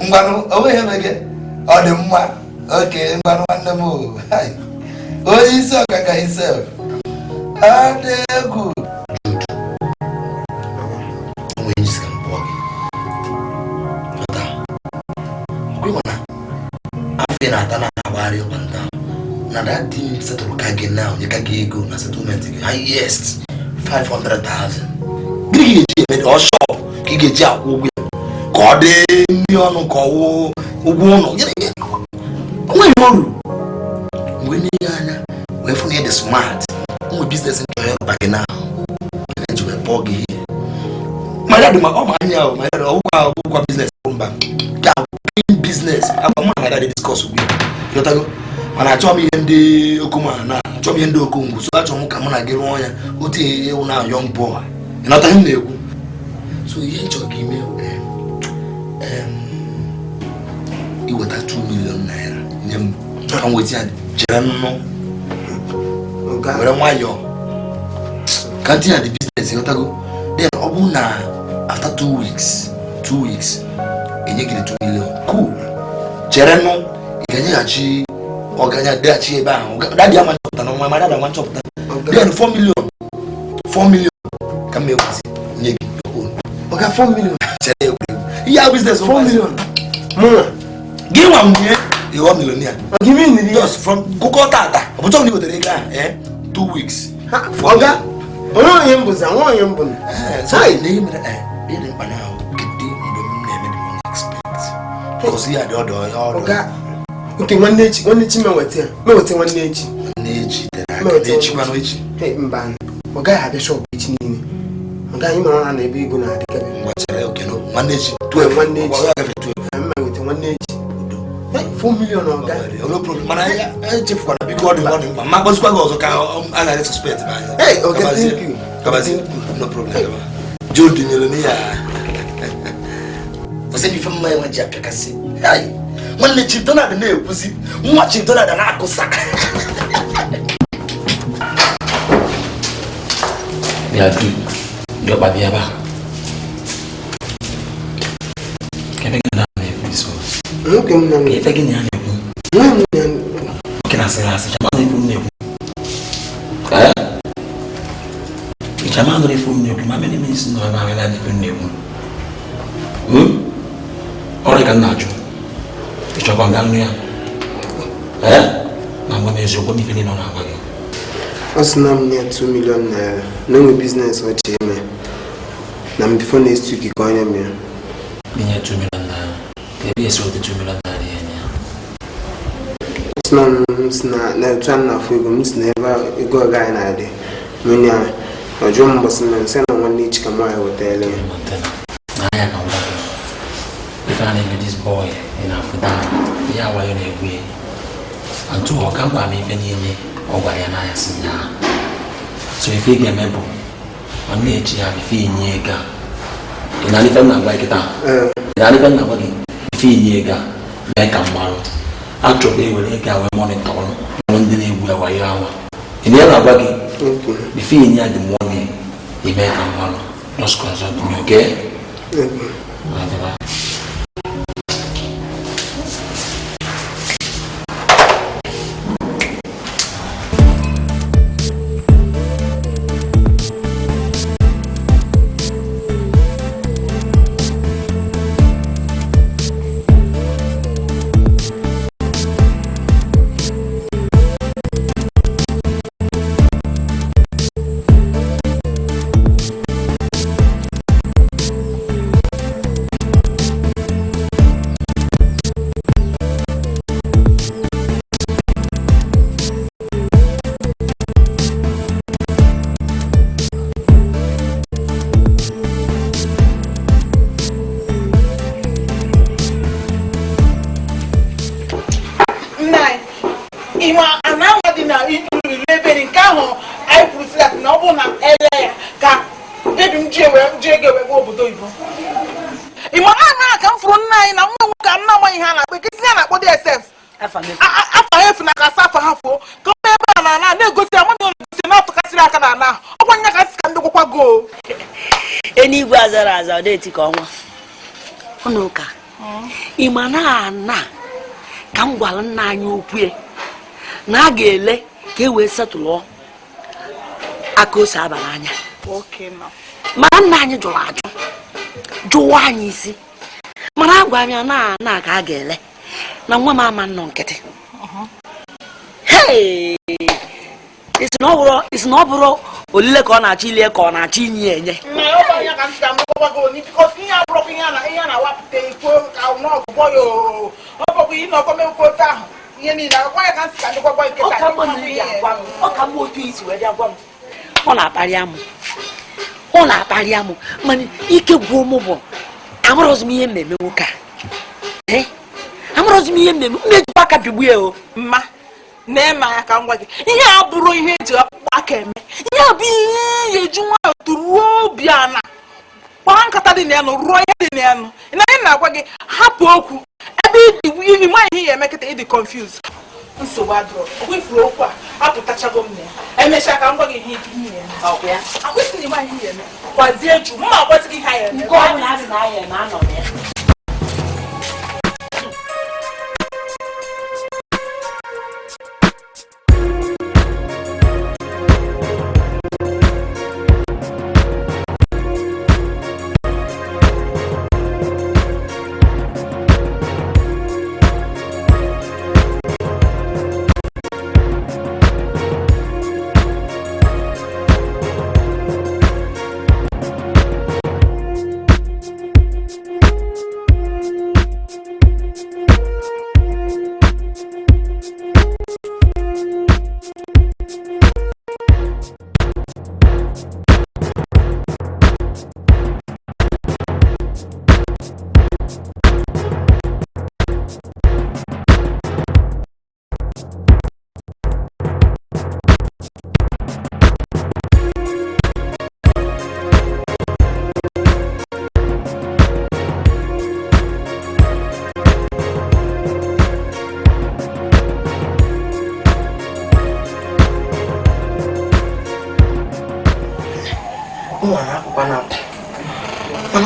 ngwanụ onweghị eme gị ọ dị mma oke ngwanụ nwanne m onye isi ọkanga himself adị egwu. Na that team settle ka gị now nye ka gị ego na settlement gị highest 500,000. Gịnị ka ị ga-eji eme ọ shop ka ị ga-eji akwụ ụgwọ ya ka ọ dị nri ọnụ ka ọ wụ ụgwọ ụlọ onweghị uru mgbe n'ihe anya wee fụ na ị dị smart nwe biznes nchọrọ ịrụba gị na eji wee kpọọ gị ihe ma ya dị ma ọ ma anya ma ya dị ọgwụkwa ọgwụkwa biznes mba ka clean biznes akwa mụ na ya dị discuss ugbu ya mana achọghị m ihe ndị okomana achọghị m ihe ndị okongwu so achọrọ m ka mụ na gị rụọ ya otu ewu na young boy ịnọta ihe m na-ekwu so ihe nchọ ka ime iweta 2 million naira nye m ka m weta ya jere nnụ were nwayọọ ka m tinye na the business ịghọtago then ọ bụrụ na after 2 weeks 2 weeks enye gị 2 million cool chere nụ ị ga-enyeghachi ọganya deghachi ebe ahụ dadi ama nchọpụta na nwa ma dadi ama nchọpụta then 4 million 4 million ka m ewezi nye gị ọga 4 million chere egwuregwu ihe a business 4 million mụnwa gị nwa nwunye ịghọ millionaire just from gụkọ tata ọ bụchọ na ị wetara ego ahụ 2 weeks ọga onye onye m bụzi nwa onye m bụ na ihe mere ihe dị mkpa na ahụ kedu mgbe m na-eme the money expect because ihe a dị ọdọ ọdọ nke nwanne echi nwanne echi meweta ya meweta nwanne echi nwanne echi tere aka echi kwanụ echi mba ọ gaghị abịa shọpụ echi niile ọ gaghị mara ha na ebe ego na-adịkarị ngwa chere oke no nwanne echi 12 nwanne echi agafe 12 meweta nwanne echi 4 million ọga no problem mana echefukwana biko ọ dị mkpa ma kpọzikwa gị ọzọ ka a ghara suspect ma anya hey okay thank you kabazie no problem Jude nyere m ya ọsị ife mma enwe ji apịakasị nwanne Chief Donald na-ekwuzi nwa Chief Donald na-akụsa bịa du ndị ọkpa bịa ebe a ife gị na ya na-ekwu oke na-asịrị asị chama na ife m na-ekwu chama nụrụ ife m na-ekwu ma many minutes nọ ebe ahụ na ife m na-ekwu ọrịa ka m na-ajụ ịchọkwa nga nụ ya na ngwa m eziokwu m ife niile ọ na-agwa gị ọ sị na m nye 2 million naira na enwe biznes ọchị eme na m before next week ka onye m ya inye 2 million naira ka ebe esi weta 2 million naira ya nye si na otu a na-afụ ego m si na ebe ego ọga anyị na-adị onye a ọ jụọ m mbọsị na nsị na nwanne echi ka nwaanyị wetara ya n'ahịa ka ngwa gị ife a na-eme this boy ị na-afụta ya wayo na-egwu ya ntụ ọ ka gwa m ife niile ọ gwara ya n'anya si ya so ife ị ga-eme bụ ọ na-echi ya ife inye ego a ị na-alị ife m na-agwa gị kịta ị na-alị ife m na-agwa gị ife inye ego a mee ka m marụ achọrọ ewere ego a wee mọnịtọ ọrụ ndị na-egwu ya wayo anwa ị na na-agwa gị ife inye ya dị mọni ime ka m marụ just consult me okay? Okay. Afa efu na ka afa ha fuo ka ọ ebe a na na-egosi ya nwanne na-egosi na-atụkasịrị aka na ana ọkwa nya ka sị ka ndị gwakwa go enigwe azara aza ọ dị ka ọnwa Ụnụka, ị ma na ana ka m gwara nna anyị okwu na a ga-ele ka e wee setụlụ aka ose aba n'anya. Mana nna anyị jụrụ ajụ, jụwa anyị isi, mana agwa m ya na ana ka a ga-ele na nwa m ama nnọ nkịtị. Hey! Isi na ọ bụrụ olile ka ọ na-achọ ilie ka ọ na-achọ inye ya enye. Ọ na-akparị amụ, ọ na-akparị amụ, mana ike gwụ mụ bụ amarọzi m ihe mmemme nwoke a. Amarọzi m ihe mmemme m na-ejikwa aka bigbu ya o. Mma na-eme anya ka m gwa gị, ihe a bụrụ ihe eji akpụkpọ aka eme, ihe a bụ ihe eji nwayọọ tụruo obi ana kpaa nkata dị n'elu, rụọ ihe dị n'elu. Na anyị na-agwa gị hapụ okwu ebe ịdị nwa ihe ya eme kịta, ịdị confuse. Nsogbu adịrọ, ọkwa ifuru okwu a apụtachago m na ya, emechaa ka m gwa gị ihe iji nwunye ya akwụsị na ịma ihe ya eme, gwazie ju mma agwazi gị ihe ya eme. Nke ọ bụla asị na ya eme anọ m ya.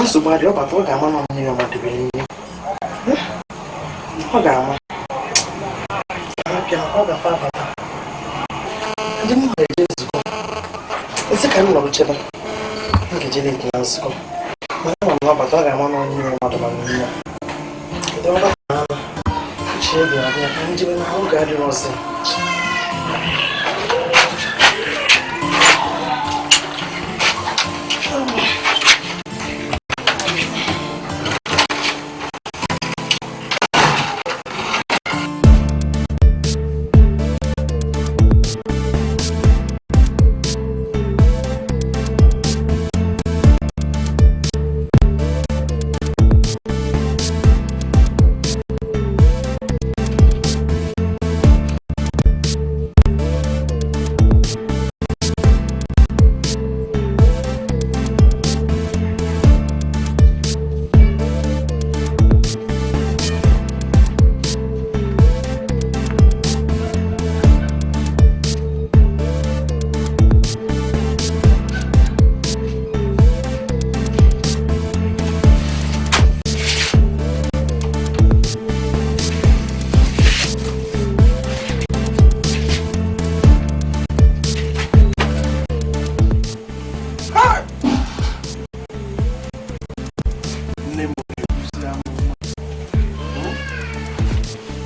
Nsogbu adị, ọ bata ọ ga-ama na mmiri ọma debere ihe. Ọ ga-ama. Ọ gafe abata. Ndị m na-eje nzukọ. Nsị ka m nọrọ chebe. M ga-eje leti na nzukọ. Mana ama m na ọ bata ọ ga-ama na mmiri ọma debere ihe. Ndị ọ bata na anụ. Uche ya ga-abịa ka m jebe na oge adịrọ ọzọ.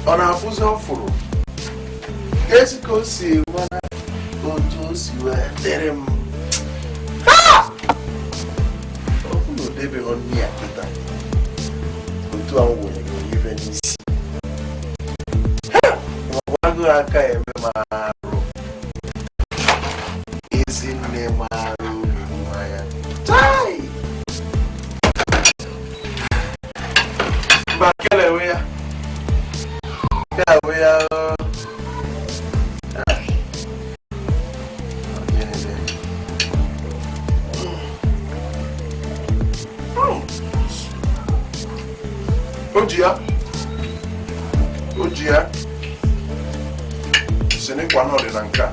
Ọ na-afụzi ọfụrụ ezi ka o si mara otu o si wee dịrị m. Ọ bụ na o debeghị nne ya kịta otu a m wụnyere ife n'isi maọbụ agụghị aka eme m arụ. Ezi nne m arụ obi nwa ya. Chai! Mba kelewe ya. O ji ya si n'ịkwa n'ọdị na nke a.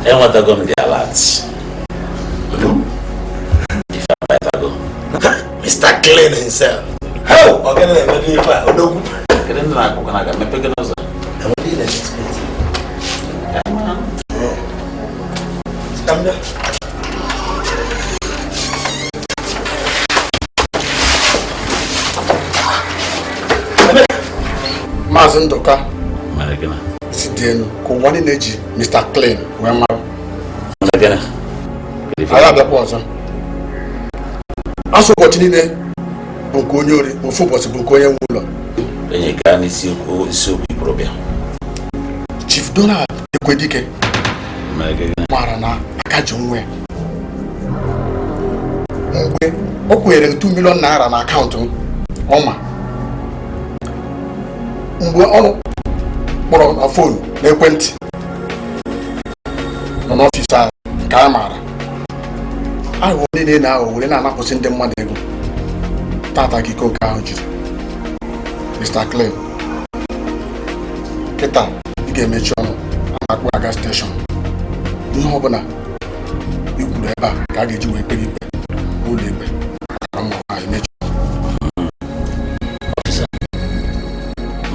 Enwetago m the alert. Ife abatago. Mr. Clean himself. How? Ọ gịnị na-eme n'ife a? Odogwu. Kedu ndị na-akụkọ na-aga mepe gị n'ụzọ? Maazị Ndụka si dị elu ka ụwa niile ji Mr. Clean wee mara. Anyị abịakwa ọzọ. Asụ ụbọchị niile bụ nke onye ori, ofu ụbọchị bụ nke onye nwe ụlọ. Enyi gaa n'isiokwu isiokwu ikorobịa. Chief Donald Ekwedike mara na aka ji nwa ya. Mgbe o kwenyere 2 million naira na akaụntụ m, ọ ma. Mgbe ọ kpọrọ na fon n'ekwentị nọ n'ọfịs ahụ nke a maara aghụghọ niile na-aghọ were na-anapụsị ndị mmadụ ego tata ka iko nke ahụ jiri. Mr. Clean, kịta ị ga-emechi ọnụ a na-akpọ aga steshọn. Ihe ọbụla i kwuru ebe a ka a ga-eji wee kpere ikpe n'ụlọ ikpe maka mma nwaanyị mechi.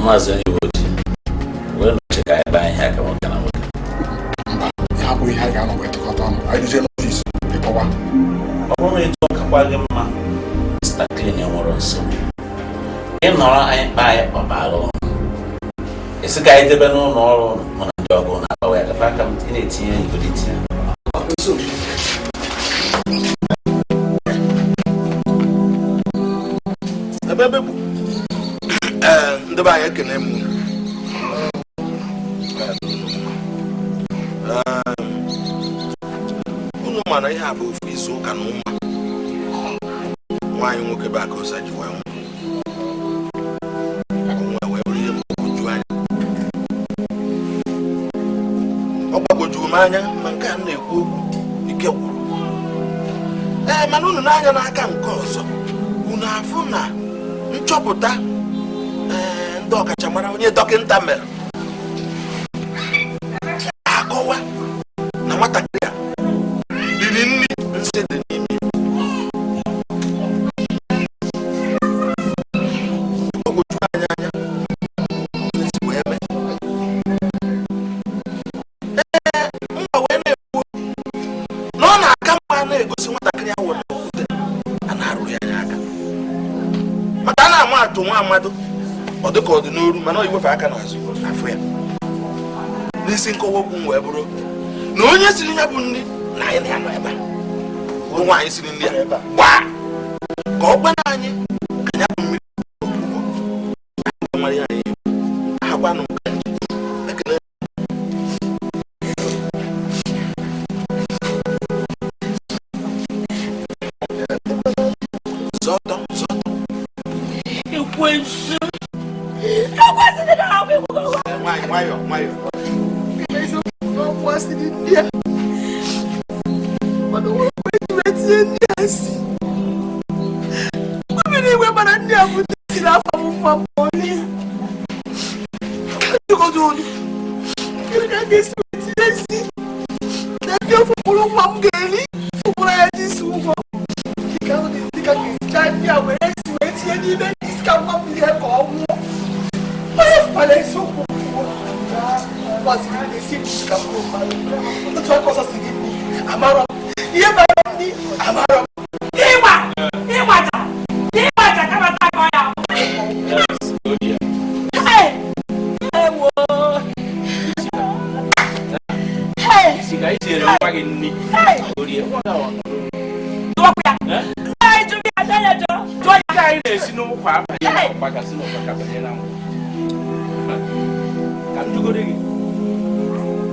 Maazị onye uwe ojii were nọchi ka anyị kpaa ihe aka nwoke na nwoke. Mba, ihe abụghị ihe anyị ga-anọ wee tụkọta ọnụ. Anyị duzie n'ọfịs ịkọwa. Ọ bụrụ na ịtụ ọkakwa gị mma, Mr. Clean enwere nsogbu. Ị nọrọ anyị kpaa anyị kpọbara ụnụ. Esi ka anyị debe n'ụlọ ọrụ mụ na ndị ọgụ na-agbawa ya gaba aka m ị na-etinye igodo itinye. Ebe ebe bụ ndị be anyị ekene m. Unu ma na ihe a bụ ofu izu ụka na ụma nwaanyị nwoke bụ Akụsa ji wee nwụọ. Nwa wee bụrụ ihe mgbagwoju anya. Ọ gbagwojuru m anya ma nke a m na-ekwu okwu ike gwụrụ. Ee, mana unu n'anya n'aka nke ọzọ unu afụ na nchọpụta ndị ọkachamara onye dọkịta mere akọwa na nwatakịrị a riri nri nsị dị n'ime. Ọgwụju anya anya esi wee mee. Ee, mba wee na-ekwu na ọ na-aka mma na-egosi nwatakịrị awọ na okwute a na-arụrụ ya aka maka a na-ama atụ nwa amadu ọ dịka ọ dị n'oru mana ọ iwefe aka n'azụ afụ ya. N'isi nkọwa okwu m wee bụrụ na onye siri ya bụ nri na anyị na ya nọ ebe a bụ nwaanyị siri nri ya gbaa ka ọ gwana anyị ka ya bụ mmiri nwere ya anyị ahakwanụ ka nje ekele. Zọtọ zọtọ. Ekwensu. Ekwensu dị na-ahụ ikwu. Nwayọ nwayọ nwayọ.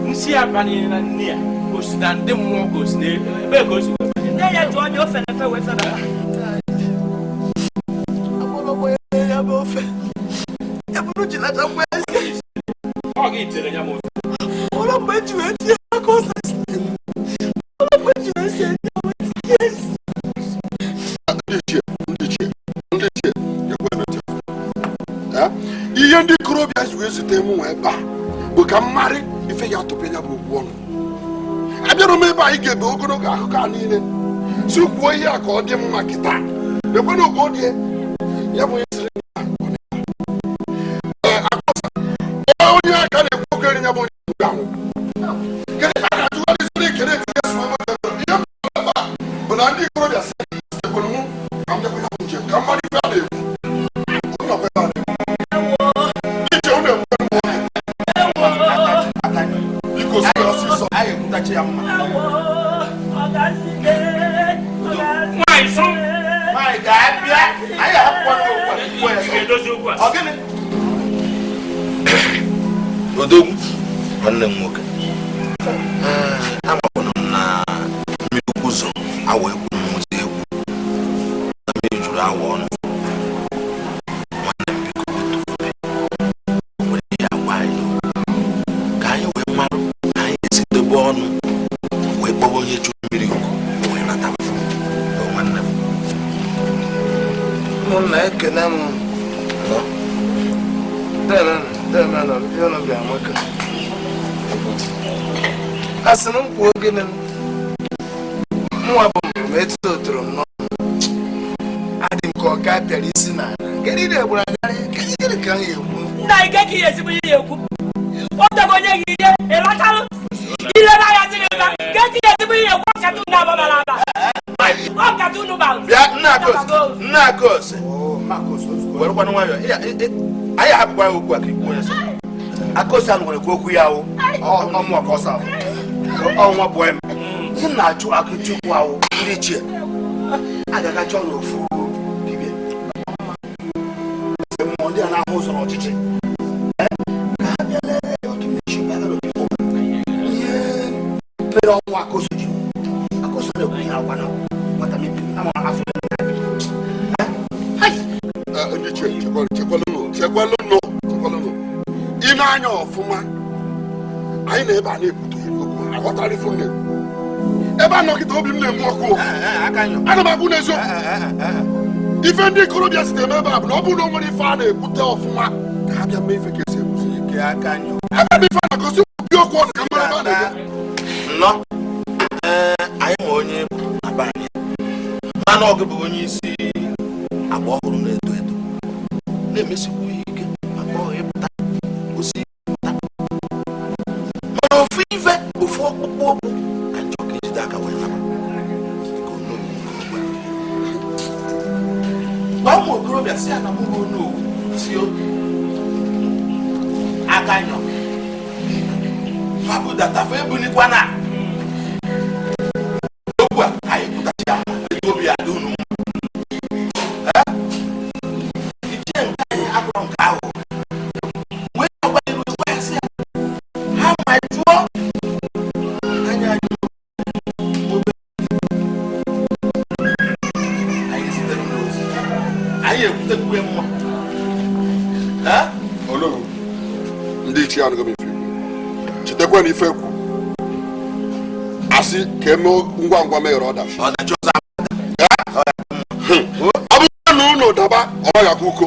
Nsi abanye na nne ya osi na ndị mmụọ ka osi na ebe ka osi nne ya jụọ onye ofe na efe wee febata. Ọ gị tere ya ma ofe. Ụlọ mgbe eji wee tinye aka ọsọ si ụlọ mgbe eji wee sie ndị wee tinye esi. Ndị ichie, igwe emecha. Ihe ndị ikorobịa ji wee zute mụ nwa ebe a Bụ ka mmarị ife ya atụpụ ya bụ okwu ọnụ. Abịara m ebe anyị ga-ebe ogologo akụkọ a niile si kwuo ihe a ka ọ dị mma kịta. Ekwe na oge ọ dị ya bụ onye sịrị na onye aka na-ekwu okwu eri ya bụ onye anwụ. Kedu ife a na-atụgharịziri ekele etinye si ihe bụ na ndị ikorobịa si ekwere mụ ka m bịakwa ya bụ njem ka mmadụ ife a na-ekwu. Odogwu nwanne m nwoke amakwanụ m na mmiri ukwu zoro awa ekwu m ụzọ egwu na mmiri juru awa ọnụ. Nwanne m biko otu obi nwere ihe agwa anyị ka anyị wee marụ na anyị esi dobe ọnụ wee kpọba onye chụrụ mmiri ukwu wee nata nwanne m. Ụmụnna ekene m a sị na m kwuo gịnị mụnwa bụ mbụ ma etuto toro m n'ọnụ adị m ka ọ ka pịara isi n'ala kedu ị na-egburu agarị gịnị ka m ga-ekwu nna ike ka ihe ezigbo ihe ekwu o tego onye gị ihe ịlachalụ ilere anya sịrị ebe ke ka ihe ezigbo ihe ekwu ọkatụ unu abamara aba ọkatụ unu bara bịa nna akos werekwanụ nwayọ anyị ahapụkwa ya okwu a ka ikwu onye sọ Akosi ahụ nwere okwu ya ahụ ọmụ ọkọsa ọnwa bụ em ihe m na-achụ akụchukwu ahụ ndị ichie agaghị achọ n'ofu dibịa mmụọ ndị a na-ahụ ụzọ n'ọchịchị ka ha bịa lee otu mmechi bịa n'obi ihe mere ọnwa Akosi ji Akosi na-ekwu ihe agwa na nwata mepere ama afọ. Ndị ichie chekwalụnụ ị na-anya ọfụma anyị na ebe a na-ekwute okwu aghọtara ifu nne ebe a nọkịta obi m na-enwe ọkụ ana m agwụ n'eziokwu ife ndị ikorobịa site ebe a bụ na ọ bụrụ na o nwere ife a na-ekwute ọfụma ka ha bịa mee ife ka esi ekwuzi ebe bụ ife a na-agosi obi okwu ọnụ ka mara ebe a na-eje nnọọ. Anyị ma onye na be anyị mana ọ gị bụ onye isi agba ọhụrụ na-eto eto na-emesikwu ihe ike maka ọ ịpụta osi pụta mana ofu ife ofu ọkpụkpụ okwu ka nchọ ka ejide aka wee naba gwa ụmụ okorobịa si ana mụ onowu si aka nyọ fabudata fa ebulikwana okwu a anyị pụtachi ya etu obi adị unu mma ichie nke anyị abụrụ nke ahụ wee ọgba iru gwa ya sị ya ha ma jụọ anya anyị anyị zitere n'ozi anyị ekwutekwu mma. Olowu ndị ichie anụghị m ife chetakwa na ife kwu asị ka eme ngwa ngwa meghere ọdachi ọ bụrụ na unu daba ọ gaghị akwa uko.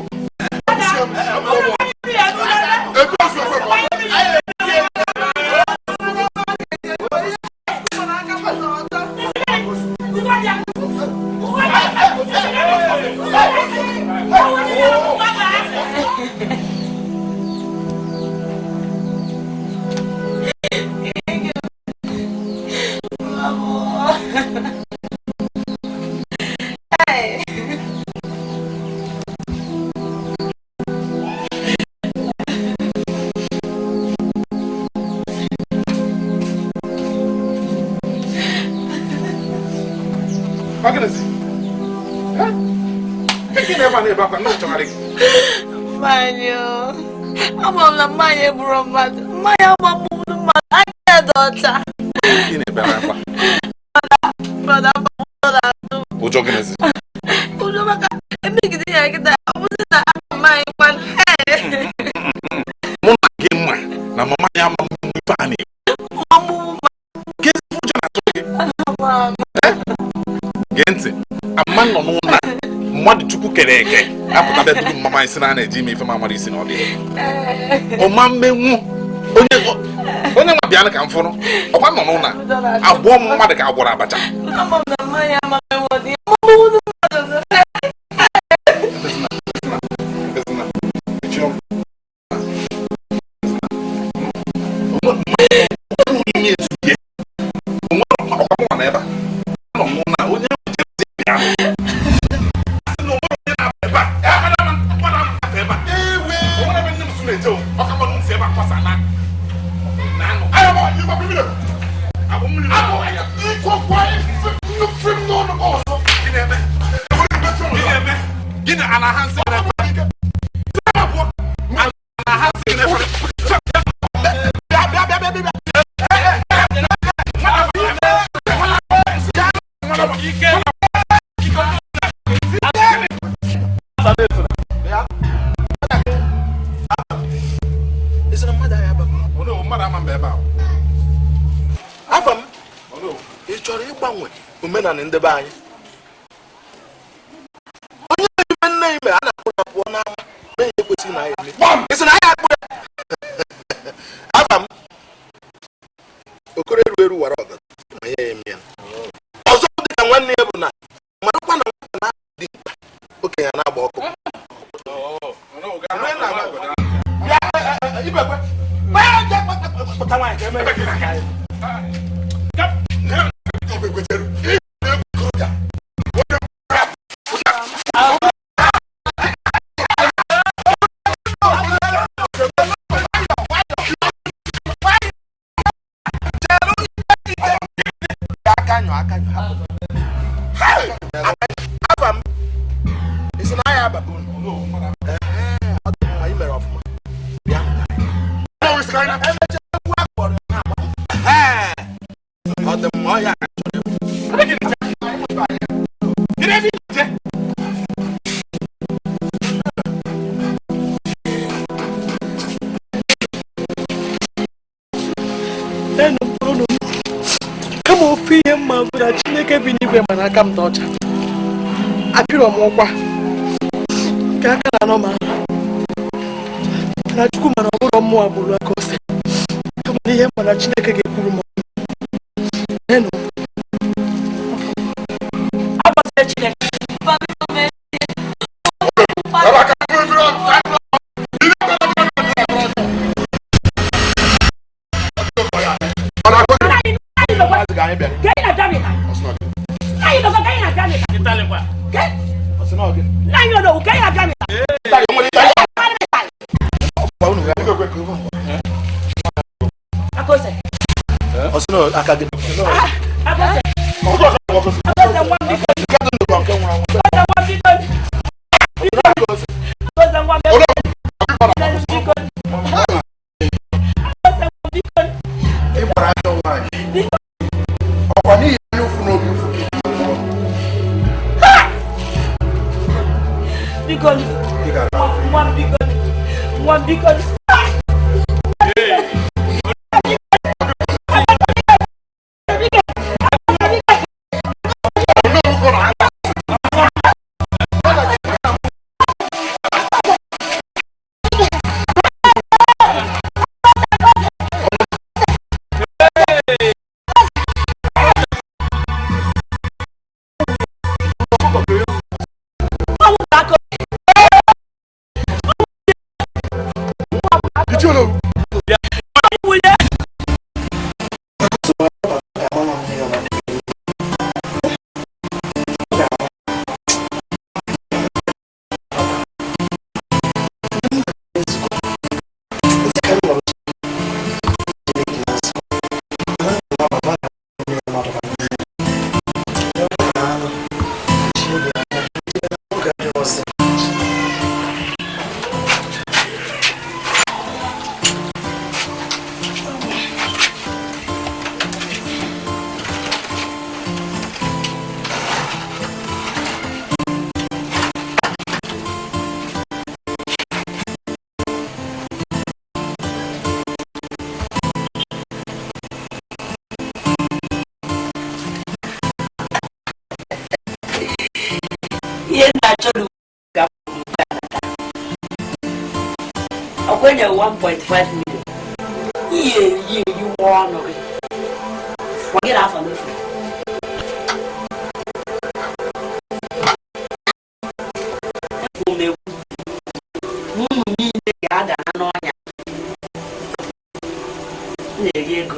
Mmanya ama m na mmanya egburu mmadụ mmanya agbagburu mmadụ aka ya dị ọcha. Ụjọ maka emegide ya kịta ọ bụzi na aka mmanya kwanụ. Mụ na gị mma na mama ya ama ife a na-ekwu. Kedu ụjọ na-atụ gị? Gee ntị, ama nọ n'ụlọ a mmadụ Chukwu kere eke apụta bịa duru mama anyị sị na a na-eji ime ife ma amara isi na ọ dị ọma mmenwu Onye nwa bịa ka m fụrụ ọkwa nọ n'ụlọ abụọ m mmadụ ka agwọrọ abacha. Omenala ndị be anyị onye ibe nne ime a na-akpụ ya pụọ n'ama mee ya ekwesịghị na ya eme isi na ya akpụ ya afa m okoro eru eru wara ọgọdọ ma ya eme ya ọzọ dị ka nwanne ya bụ na marakwa na nwata na-adị mkpa okenye na-agba ọkụ Kama ofu ihe mma bụ na Chineke bi n'igwe mana aka m dị ọcha apịrọ m ụkwa ka aka na anọ m ahụ na Chukwu mana ọ bụrụ mmụọ agbụrụ aka ose kama na ihe mma na Chineke ga-ekwuru m ọnụ. Ọkwenye 1.5 million. Ihe eri eriwa ọnụ gị. Gwa gị na afọ n'efu. Ekwu m ekwu na unu niile ga-ada n'ọnya. M na-eri ego.